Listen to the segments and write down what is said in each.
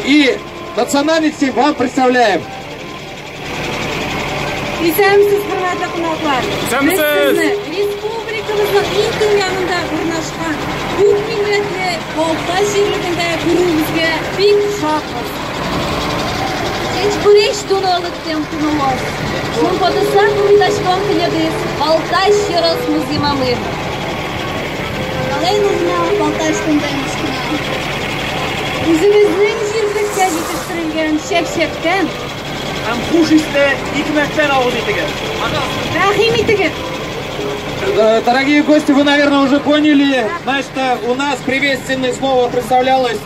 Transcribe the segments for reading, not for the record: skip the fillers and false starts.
и национальностей вам представляем. Исәнмесез, хөрмәтле кунаклар. Исәнмесез. Республикабызның иң төньягында урнашкан күп милләтле Балтач җирлегендә күрүебезгә бик шатбыз. Үзебезнең җирлектә җитештерелгән чәк-чәктән һәм хуш исле икмәктән авыз итегез. Рәхим итегез. Дорогие гости, вы, наверное, уже поняли, значит, у нас приветственное слово представлялось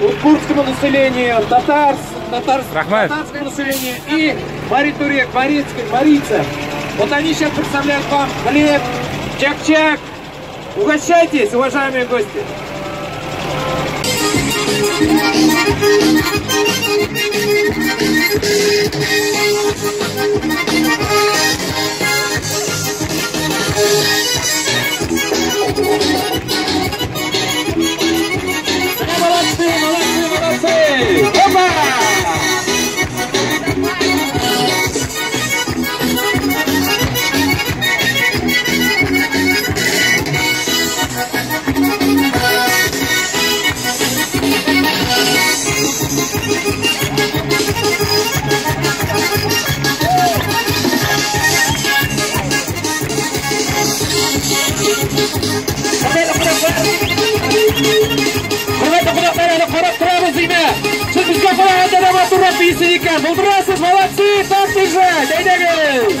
удмуртскому населению, татарскому населению и мари-турек, марийцы. Вот они сейчас представляют вам хлеб, чак-чак. Угощайтесь, уважаемые гости. Молодцы, молодцы, молодцы! Опа! Хөрмәтле кунаклар, әле карап торабыз инде. Сез безгә караганда да матуррак биисез икән. Булдырасыз, молодцы, так держать. Әйдәгез.